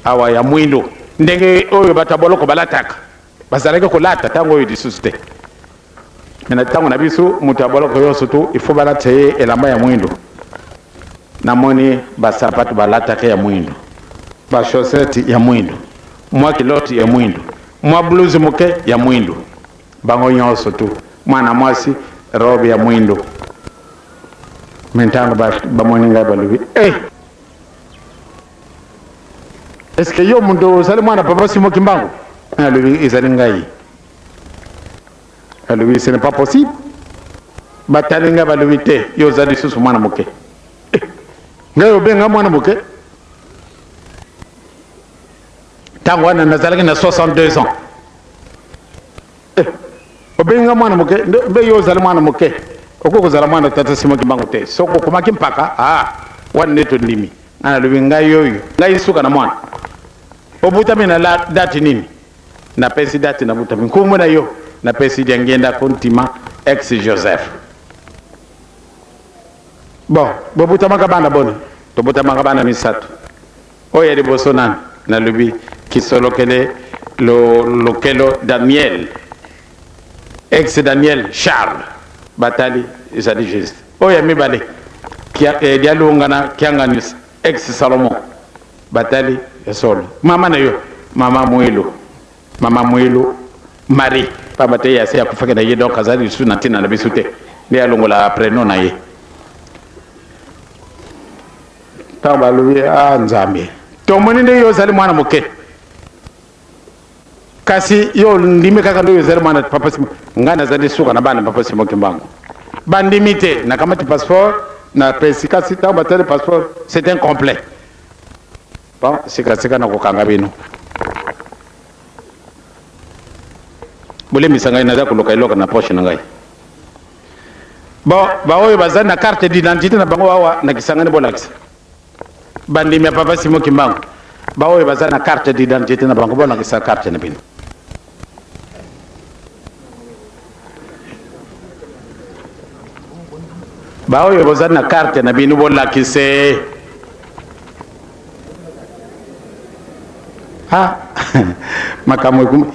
awa ya mwindo, ndenge oyo bato ya boloko balataka, bazalaki kolata ntango oyo lisusu te. Me na ntango na biso, moto ya boloko nyonso tu il faut balata ye elamba ya mwindo. Namoni basapato balataka ya mwindo, bachaussette ya mwindo, mwa kiloti ya mwindo, mwa blouse moke ya mwindo, bango nyonso tu, mwana mwasi robe ya mwindo. Me ntango bamoni ngai, balobi: "Eh, est-ce yo moto ozali mwana papa Simo Kimbangu?" Alobi: "Ezali ngai." Alobi: "Ce n'est pas possible." Batali ngai, balobi: "Te, yo oza lisusu mwana moke." Eh, ngai obenga mwana moke? Ntango wana nazalaki na 62 ans. Eh, obenga mwana moke mbe yo ozali mwana moke, okoki kozala mwana tata Simo Kimbangu te. Soki okomaki mpaka, ah, wana nde tondimi. Ngai nalobi: "Ngai oyo, ngai suka na mwana." "Obutami na la date nini?" Napesi date nabutami. "Nkombo na yo?" Napesi: Diangenda Kontima ex Joseph. "Bon, bobutamaka bana boni?" "Tobutamaka bana misato." "Oyo ya liboso nani?" Nalobi: Kisolokele lo, Lokelo Daniel ex Daniel Charles. Batali, ezali juste. "Oyo ya mibale?" Dialungana Kiangani ex Salomon. Batali, ya solo. "Mama na yo?" "Mama Mwilu, mama Mwilu Marie, pamba te ye ase akufaki na ye, donc azali lisusu na ntina na biso te, nde alongola prénom na ye." Ntango balobi: "A Nzambe, tomoni ndenge yo ozali mwana moke, kasi yo ndimi kaka nde oyo ozali mwana papa Simo." Ngai nazali suka na bana papa Simo Kimbangu. Bandimi te. Nakamati passeport, napesi. Kasi ntango batali passeport, c'est incomplet. Bon, sikasika na kokanga bino, bolembisa ngai, naza koluka eloko na poche na ngai. Bon, baoyo baza na carte d'identité na bango awa na Kisangani, bolakisa. Bandimi ya papa Simo Kimbangu, baoyo baza na carte d'identité na bango, bolakisa carte na bino. Baoyo boza na carte na bino, bolakise. Ah, makambo ekuma,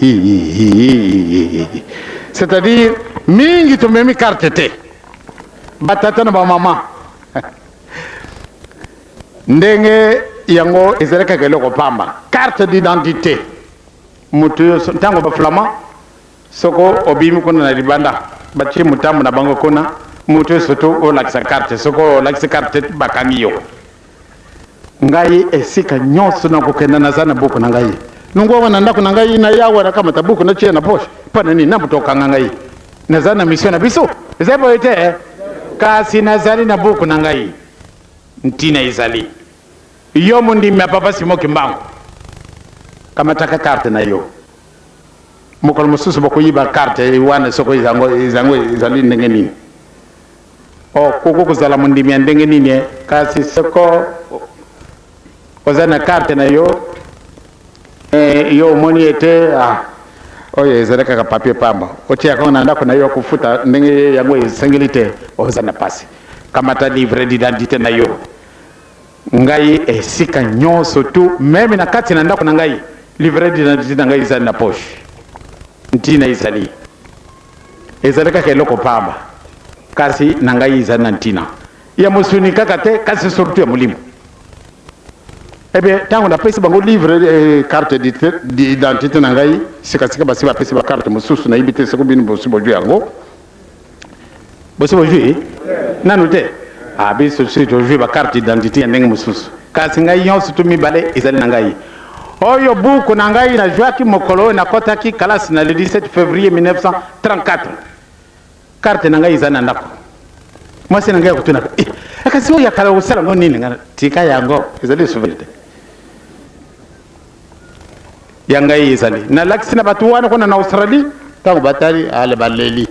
c'est-à-dire mingi tomemi carte te. Batata na bamama, ndenge yango ezali kaka eloko pamba, carte d'identité. Moto nyonso, ntango baflamand, soko obimi kuna na libanda, batie motambo na bango kuna, moto nyonso to olakisa carte. Soko olakisi carte te, bakangi yo. Ngai esika nyonso nakokenda, naza na buku na ngai. Nungu awa na ndako na ngai na yawa nakamata buku natia na poche mpo na nini? Na moto okanga ngai naza na mission na biso ezali boye te eh? Kasi nazali na buku na ngai, ntina ezali yo mondimi ya Papa Simon Kimbangu, kamataka carte na yo. Mokolo mosusu bokoyiba carte wana soko ezango ezango ezali ndenge nini. Okoki kozala mondimi ya ndenge nini eh? Kasi soko oza na carte na yo eh, yo omoni ete ah, oyo ezali kaka papier pamba, otia yango na ndako na yo, kofuta ndenge yango esengeli te, oza na pasi. Kamata livre d'identité na yo. Ngai esika nyonso tu, meme na kati na ndako na ngai, livre d'identité na ngai ezali na poche. Ntina ezali, ezali kaka eloko pamba, kasi na ngai ezali na ntina ya mosuni kaka te, kasi surtout ya molimo. Eh bien, ntango napesi bango livre eh, carte d'identité na ngai, sikasika basi bapesi bacarte mosusu, nayebi te soki bino bosi bozwi yango. Bosi bozwi nanu te? Ah, biso soki tozwi bacarte d'identité ya ndenge mosusu, kasi ngai nyonso tu mibale ezali na ngai. Oyo buku na ngai nazwaki mokolo oyo nakɔtaki kalasi na le 17 février 1934. Carte na ngai eza na ndako. Mwasi na ngai akotunaka eh, kasi oyo ya kala okosala ngo nini? Ngai tika yango, ezali souvenir te ya ngai. Ezali nalakisi na bato wana kuna na Australie. Ntango batali ale baleli,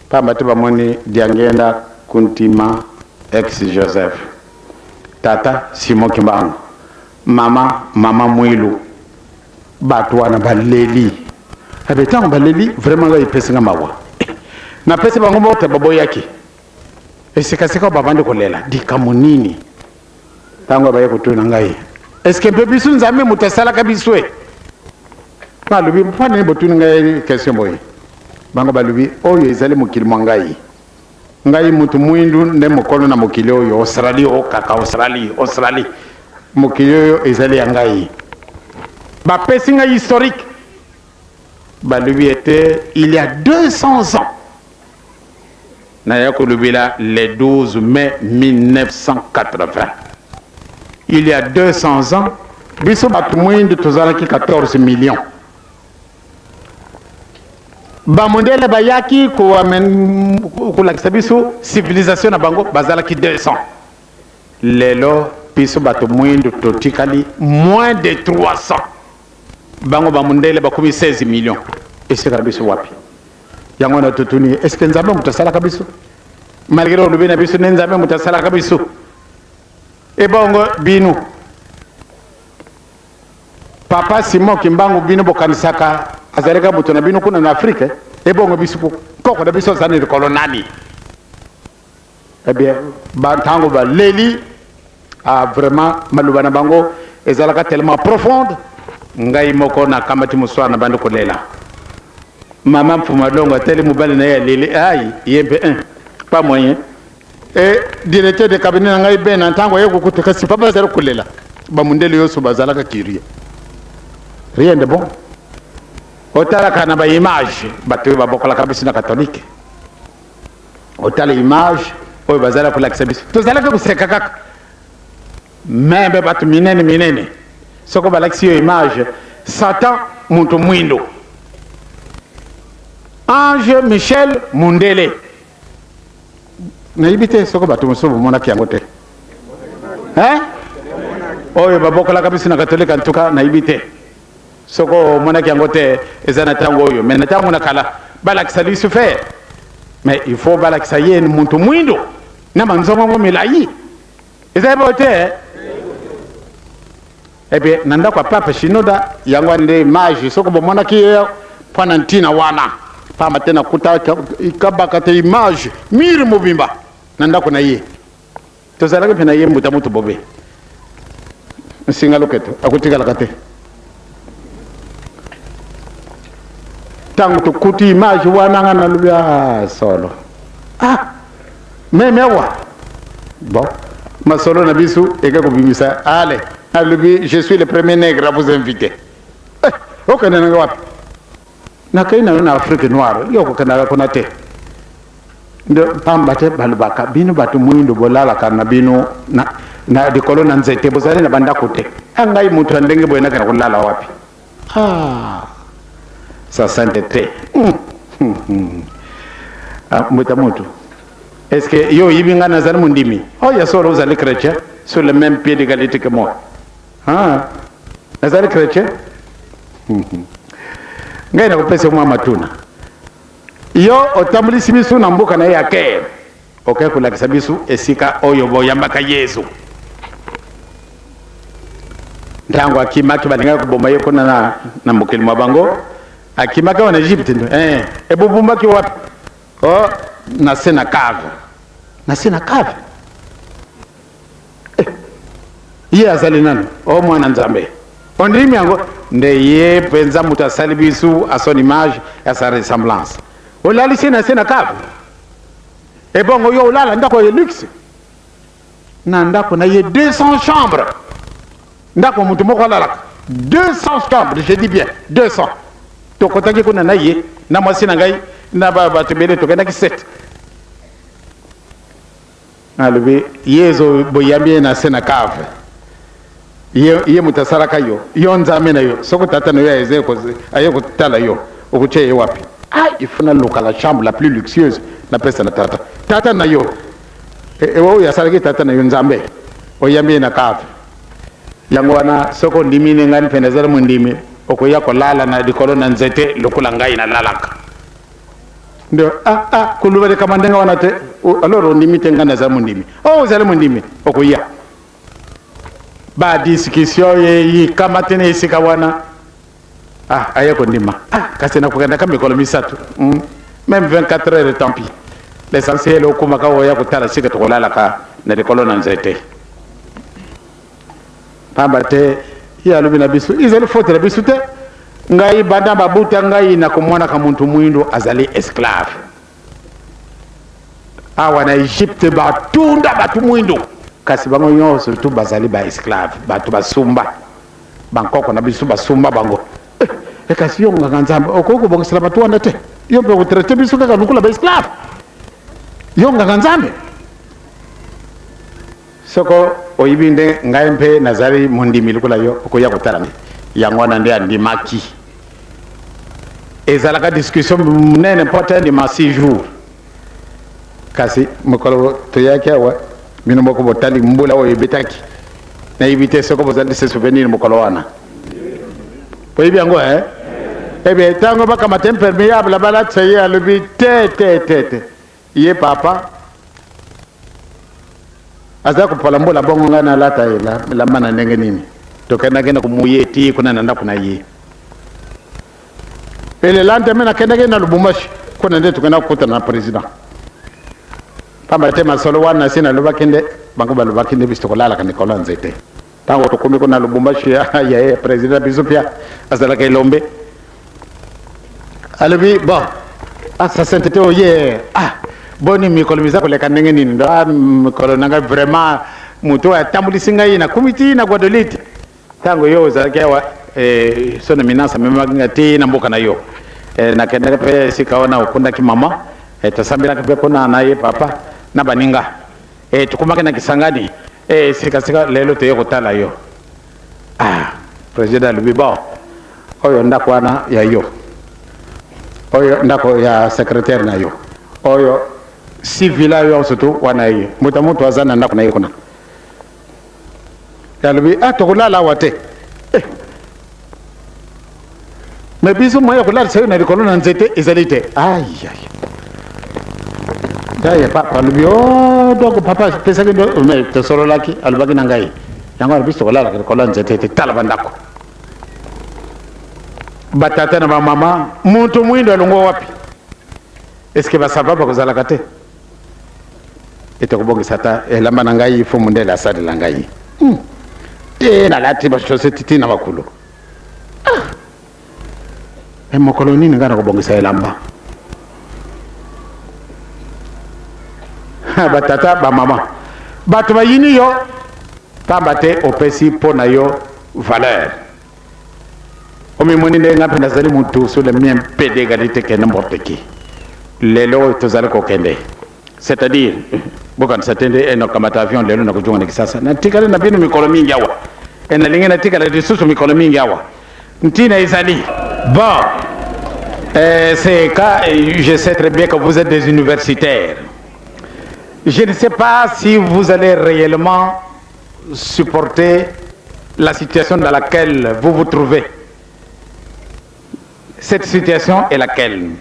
pamba te bamoni Diangenda Kuntima ex Joseph, tata Simon Kimbangu, mama mama Mwilu. Bato wana baleli abe. Ntango baleli, vraiment ngai epesi nga mawa. Napesi bango mbote, baboyaki. Esikasika babandi kolela, likambo nini? Ntango baye kotuna ngai, eske mpe biso Nzambe moto asalaka biso e? Balobi, mpo nini botuni ngai question boye? Bango balobi, oyo ezali mokili mwa ngai. Ngai motu mwindu nde mokolo na mokili oyo, Australie o kaka Australie, Australie, mokili oyo ezali ya ngai. Bapesi ngai historique, balobi ete il y a 200 ans, naya kolobela le 12 mai 1980, il y a 200 ans, biso bato mwindu tozalaki 14 millions. Bamondele bayaki kolakisa biso civilisation na bango, bazalaki 200. Lelo biso bato mwindu totikali moins de 300, bango bamondele bakomi 16 millions. Esekala biso wapi? Yango wana totuni, est ce que Nzambe moto asalaka biso? Malgré olobi na biso nde Nzambe moto asalaka biso, ebongo bino Papa Simon Kimbangu, bino bokanisaka azalaka moto na bino kuna na Afrique? Ebongo biso, koko na biso aza na likolo nani? Eh bien, bantango baleli, ah, vraiment maloba na bango ezalaka tellement profonde. Ngai moko nakamati moswara na bandi kolela. Mama Mfuma Longo atali mobali na ye aleli, ai ye mpe un pas moyen. E directeur de cabinet na ngai bena, ntango aye kokuta kasi papa azali kolela, bamundele nyonso bazalaka curieux. Rien de bon. Otalaka na baimage, bato oyo babokolaka biso na catholique, otala image oyo bazala kolakisa biso, tozalaki koseka kaka. Meme bato minene minene, soko balakisi yo image Satan moto mwindo, ange Michel mundele, nayebi te soko bato mosusu bomonaki yango te, hein? Oyo babokolaka biso na katolika, ntuka nayebi te soko omonaki yango te. Eza na ntango oyo, mais na ntango na kala balakisa Lucifer, mais il faut balakisa ye moto mwindo na manzongongo milai. Ezali boye te? Ebe na ndako ya Pape Shinoda, yango wana nde image soko bomonaki ye mpo na ntina wana, pamba te nakuta kabaka te image mire mobimba na ndako na ye. Tozalaki mpe na ye mbuta mutu bobe nsinga loketo akotikalaka te. Ntango tokuti image wana, nga nalobi, ah, solo, ah, meme awa. Bon, masolo na biso eke kobimisa. Ale nalobi, je suis le premier nègre à vous inviter. Eh, okende nanga wapi? Nakei na yo na Afrique noire, yo okokendaka kuna te nde, pamba te balobaka bino bato mwindo bolalaka na bino na likolo na nzete, bozali na bandako te. Ngai moto ya ndenge boye nakenda kolala wapi? Ah sa sainteté. Ah, mbuta mutu. Est-ce que yo oyibi ngai nazali mondimi? Oh ya solo ozali chrétien sur le même pied d'égalité que moi. Ah, nazali chrétien? Ngai nakopesa mwa matuna. Yo otambulisi biso na mboka na ye ya Caire. Okei kolakisa biso esika oyo boyambaka Yesu. Ntango akimaki, balingaki koboma ye kuna na, na mokili mwa bango. Akimaki awa na Egypte. Eh, ebobumbaki wapi? Oh, na se na cave. Na se na cave. Eh, ye azali nani? Oh, mwana Nzambe. Ondimi yango? Nde ye mpenza moto asali biso à son image et à sa ressemblance. Olalisi na se na cave. Ebongo yo olala ndako ya luxe? Na ndako na ye 200 chambres. Ndako moto moko alalaka 200 chambres, je dis bien 200. Tokotaki kuna na ye na mwasi na ngai na bato ebele, tokendaki 7. Alobi Yezu boyambi ye na se na cave. Ye, ye moto asalaka yo, yo Nzambe na yo. Soko tata na yo aye kotala yo, okotia ye wapi? Ah, il faut naluka la chambre la plus luxueuse napesa na tata. Tata na yo e, e, oyo asalaki tata na yo Nzambe, oyambi ye na cave. Yango wana soki ondimi ne ngai mpe nazali mondimi, okoya kolala na likolo na nzete lokola ngai nalalaka. Nde ah ah koloba likambo ndenge wana te. Alors ondimi te ngai naza mondimi. Oh ozali mondimi, okoya. Ba discussion eyikamati na esika wana. Ah aye kondima. Ah kasi nakokendaka mikolo misato. Même 24 heures tant pis. L'essentiel okomaka oya kotala sika tokolalaka na likolo na nzete. Pamba te ye alobi na biso, ezali faute na biso te. Ngai banda babuta ngai na komonaka muntu muindo azali esclave. Awa na Egypte batunda bato muindo, kasi bango nyonso tu bazali ba esclave, bato basumba bankoko na biso basumba bango. Eh, eh, kasi yo nganga Nzambe okoki kobongisela bato wana te? Yo mpe okotraite biso kaka lokola ba esclave? Yo nganga Nzambe? Soko oyibi nde ngai mpe nazali mondimi lokola yo, okoya kotala ngai. Yango wana nde andimaki. Ezalaka discussion monene mpo ete andima 6 jours. Kasi mokolo toyaki awa, bino moko botali mbula oyo ebetaki. Nayebi te soko bozali se souvenir mokolo wana. Boyebi yango eh? Eh bien, ntango bakamata impermeable balatisa ye, alobi te te te te. Ye papa aza kopola mbula bongo ngai nalata elamba na ndenge nini? Tokendaki na komuye ti kuna na ndako na ye. Pe le lendemain nakendaki na Lubumbashi, kuna nde tokenda kokutana na president. Pamba te masolo wana si nalobaki nde bango balobaki nde biso tokolalaka likolo ya nzete. Ntango tokomi kuna Lubumbashi ya ye president biso pia azalaka elombe. Alobi bon, ah, sa sainteté oye, ah, boni mikolo miza koleka ndenge nini? Ndo ah, mikolo na ngai vraiment moto oyo atambulisi ngai nakomi ti na Guadeloupe. Ntango yo ozalaki awa eh, son eminence amemaki ngai ti na mboka na yo. Eh, nakendaki mpe esika wana okundaki mama, eh, tosambelaki mpe kuna na ye papa na baninga. Eh, tokomaki na Kisangani, eh, sikasika lelo toye kotala yo. Ah, president alobi bon, oyo ndako wana ya yo, oyo ndako ya secrétaire na yo, oyo si villa yo surtout wana ye moto moto aza na ndako na ye kuna. Alobi ah, tokolala awa te. Eh. Mais biso moyen ya kolalisa yo na likolo na nzete ezali te. Aïe aïe. Daya papa alobi oh, donc papa apesaki ndo mais tosololaki, alobaki na ngai yango alobi tokolalaka likolo ya nzete te. Tala bandako batata na bamama, moto mwindo alongwa wapi? Eske basava bakozalaka te? Ete kobongisa ata elamba na ngai fo mondele asalela ngai te, nalati bachaussette ti na makolo. Ah! E mokolo nini ngai nakobongisa elamba? Batata bamama, bato bayini yo pamba te opesi mpo na yo valeur. Omimoni nde ngai mpe nazali motu sur le mien pied d'égalité que n'importe qui. Lelo oyo tozali kokende, c'est-à-dire bokanisa te nde nakamata avion lelo nakozonga na Kisasa. Natikali na bino mikolo mingi awa, e nalingi natikala lisusu mikolo mingi awa. Ntina ezali. Bon, c'est quand je sais très bien que vous êtes des universitaires. Je ne sais pas si vous allez réellement supporter la situation dans laquelle vous vous trouvez. Cette situation est laquelle?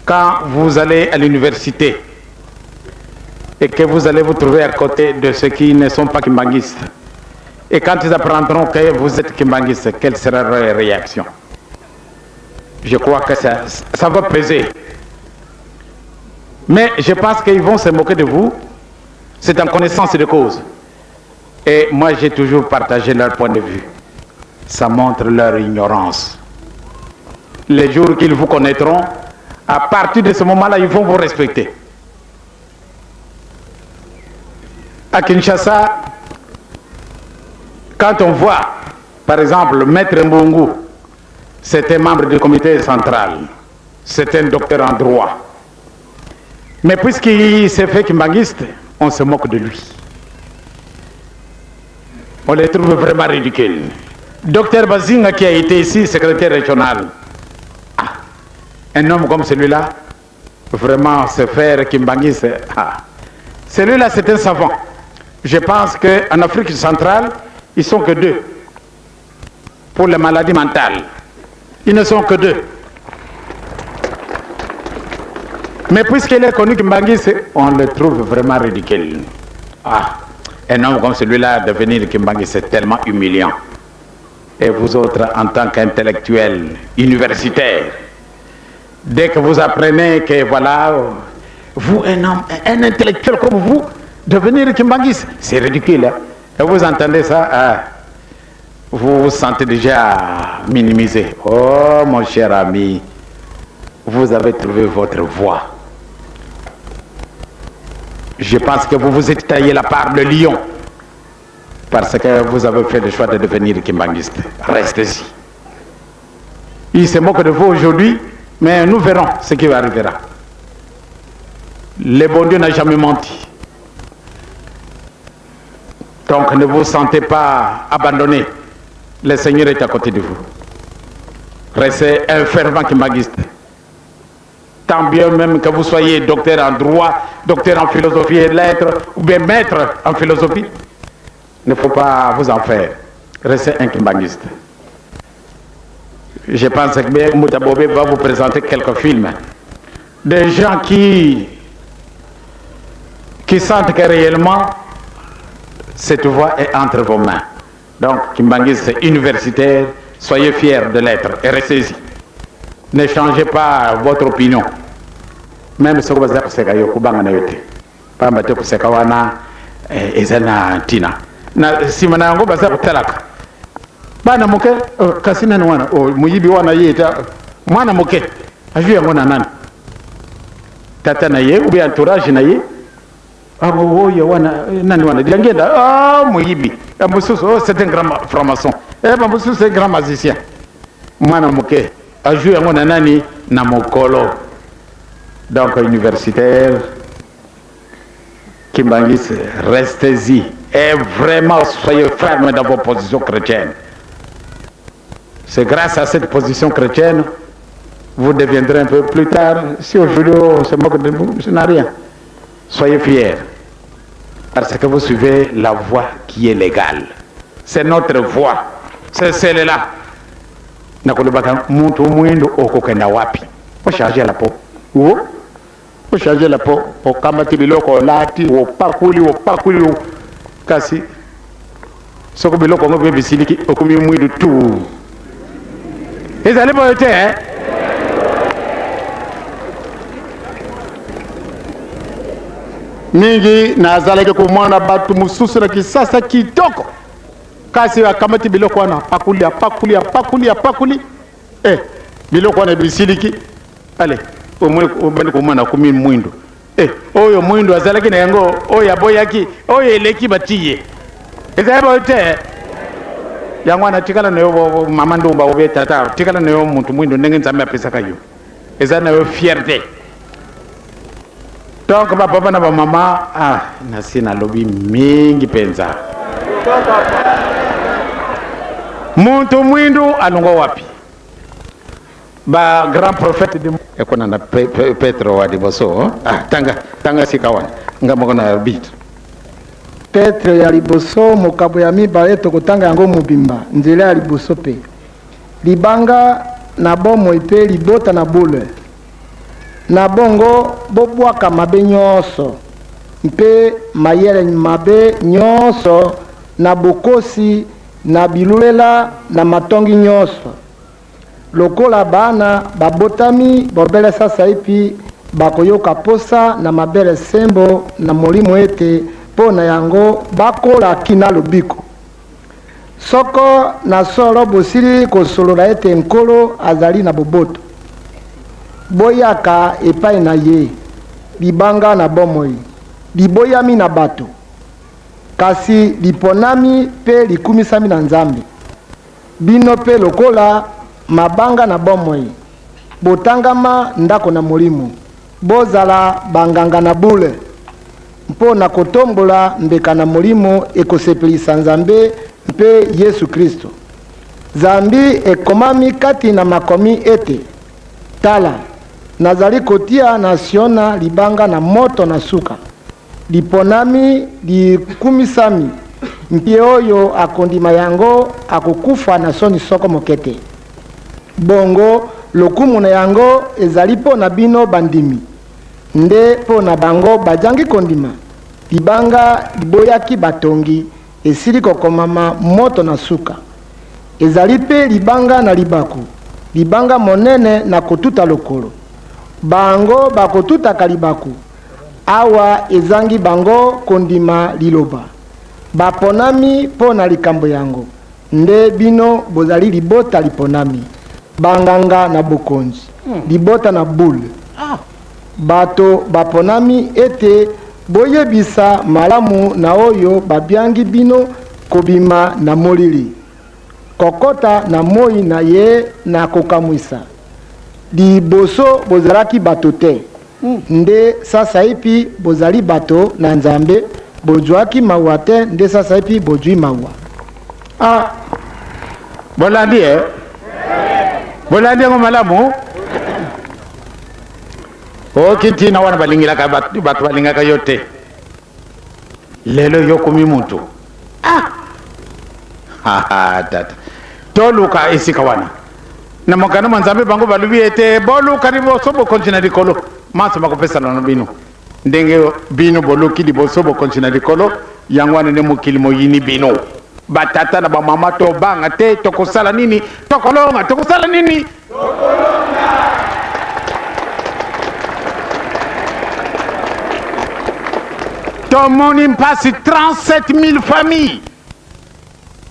Quand vous allez à l'université et que vous allez vous trouver à côté de ceux qui ne sont pas kimbanguistes, et quand ils apprendront que vous êtes kimbanguiste, quelle sera leur réaction? Je crois que ça va peser. Mais je pense qu'ils vont se moquer de vous. C'est en connaissance de cause. Et moi, j'ai toujours partagé leur point de vue. Ça montre leur ignorance. Les jours qu'ils vous connaîtront, à partir de ce moment-là, ils vont vous respecter. À Kinshasa, quand on voit, par exemple, Maître Mbungu, c'était membre du comité central, c'est un docteur en droit. Mais puisqu'il s'est fait kimbanguiste, on se moque de lui. On le trouve vraiment ridicule. Docteur Bazinga qui a été ici secrétaire régional. Ah, un homme comme celui-là, vraiment se faire kimbanguiste. Ah. Celui-là, c'est un savant. Je pense qu'en Afrique centrale, ils ne sont que deux. Pour les maladies mentales. Ils ne sont que deux. Mais puisqu'il est connu kimbanguiste, on le trouve vraiment ridicule. Ah, un homme comme celui-là, devenir kimbanguiste, c'est tellement humiliant. Et vous autres, en tant qu'intellectuels, universitaires, dès que vous apprenez que voilà, vous, un homme, un intellectuel comme vous, devenir kimbanguiste, c'est ridicule. Hein? Et vous entendez ça, ah, vous vous sentez déjà minimisé. Oh, mon cher ami, vous avez trouvé votre voie. Je pense que vous vous êtes taillé la part de lion parce que vous avez fait le choix de devenir kimbanguiste. Restez-y. Il se moque de vous aujourd'hui, mais nous verrons ce qui arrivera. Le bon Dieu n'a jamais menti. Donc ne vous sentez pas abandonné. Le Seigneur est à côté de vous. Restez un fervent kimbanguiste. Tant bien même que vous soyez docteur en droit, docteur en philosophie et lettres, ou bien maître en philosophie, il ne faut pas vous en faire. Restez un kimbanguiste. Je pense que Mouta Bobé va vous présenter quelques films. Des gens qui sentent que réellement, cette voie est entre vos mains. Donc, kimbanguiste universitaire, soyez fiers de l'être et restez-y. Ne changez pas votre opinion. Même si vous avez koseka yo kubanga na yo te. Pamba te koseka wana eza na ntina. Na sima na yango baza kotalaka. Bana moke, kasi nani wana? Oh, moyibi wana ye ta mwana moke. Azwi yango na nani? Tata na ye ou bien entourage na ye? Ah, oh, oyo wana, nani wana? Diangenda, ah, moyibi. Ah, mosusu, oh, c'est un grand franc-maçon. Eh, ba mosusu, c'est un grand magicien. Mwana moke. Azwi yango na nani? Na mokolo. Donc, universitaire, kimbanguiste, restez-y. Et vraiment, soyez ferme dans vos positions chrétiennes. C'est grâce à cette position chrétienne, vous deviendrez un peu plus tard. Si aujourd'hui on se moque de vous, ce n'est rien. Soyez fiers. Parce que vous suivez la voie qui est légale. C'est notre voie. C'est celle-là. Nakolobaka mutu mwindo okokenda wapi? Ocharge la peau. Wo? Ocharge la peau. Okamati biloko olati, opakuli, opakuli. Kasi soko biloko ngo mpe bisiliki okomi mwindu tu. Ezali boye te, hein? Mingi nazalaki komona bato mosusu na Kisasa kitoko, kasi akamati biloko wana apakuli, apakuli, apakuli, apakuli. Biloko wana bisiliki. Ale, omoni obandi komona akomi mwindu. Oyo mwindu azalaki na yango, oyo aboyaki, oyo eleki batiye. Ezali boye te. Yango wana tikala na yo mama ndumba obe tata, tikala na yo mutu mwindu ndenge Nzambe apesaka yo. Eza na yo fierté. Donc ba papa na ba mama, ah, nasi nalobi mingi penza. Muntu mwindu alongwa wapi? Ba grand prophète de ekona na Petro wa liboso. Ah, tanga tanga sika wana nga moko na bit. Petro ya liboso mokapo ya mibale, tokotanga yango mobimba. Nzela ya liboso mpe libanga na bomoi mpe libota na bule. Na bongo bobwaka mabe nyonso mpe mayele mabe nyonso na bokosi na bilulela na matongi nyonso. Lokola bana babotami bobele sasaipi bakoyoka posa na mabele sembo na molimo ete mpo na yango bakola kina lobiko. Soko na solo bosili kosolola ete Nkolo azali na boboto, boyaka epai na ye, libanga na bomoi, liboyami na bato, kasi liponami mpe likumisami na Nzambe. Bino mpe lokola mabanga na bomoi, botangama ndako na molimo, bozala banganga na bule, mpo na kotombola mbeka na molimo ekosepelisa Nzambe mpe Yesu Kristo. Zambi ekomami kati na makomi ete, Tala, nazali kotia na Siona libanga na moto na suka, liponami, likumisami, mpe oyo akondima yango akokufa na soni soko moke te. Bongo lokumu na yango ezali mpo na bino bandimi, nde mpo na bango bajangi kondima, libanga liboyaki batongi esili kokomama moto na suka. Ezali mpe libanga na libaku, libanga monene na kotuta lokolo. Bango bakotutaka libaku, awa ezangi bango kondima liloba. Baponami mpo na likambo yango. Nde bino bozali libota liponami, banganga na bokonzi, libota na bule, bato baponami ete boyebisa malamu na oyo babiangi bino kobima na molili, kokota na moi na ye na kokamwisa. Liboso bozalaki bato te, nde sasaipi bozali bato na Nzambe, bozwaki mawa te, nde sasaipi bozwi mawa. Ah, bolandi e? Bolandi yango malamu? Oki ntina wana balingilaka bato, bato balingaka yo te. Lelo yo komi mutu. Ah! Ha, tata. Toluka esika wana. Na mokanda mwa Nzambe bango balobi ete boluka liboso bokonzi na likolo, manso makopesana na bino. Ndenge bino boluki liboso bokonzi na likolo, yango wana nde mokili moyini bino. Batata na bamama, tobanga te, tokosala nini? Tokolonga! Tokosala nini? Tomoni mpasi 37 000 familles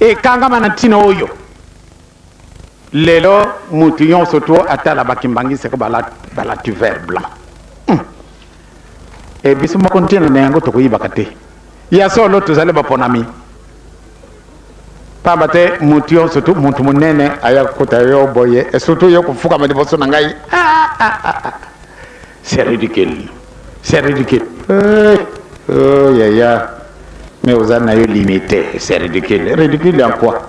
ekangama na ntina oyo. Lelo mutu nyonso to atala ba kimbanguiste ko balati vert blanc. E biso moko ntina na yango tokoyibaka te. Ya solo tozali baponami. Pamba te mutu nyonso tu mutu monene aya kokota yo boye e surtout yo kofukama liboso na ngai. Ah, ah, ah, ah. C'est ridicule. C'est ridicule. Eh, oh, yaya. Mais oza na yo limité. C'est ridicule. Ridicule en quoi?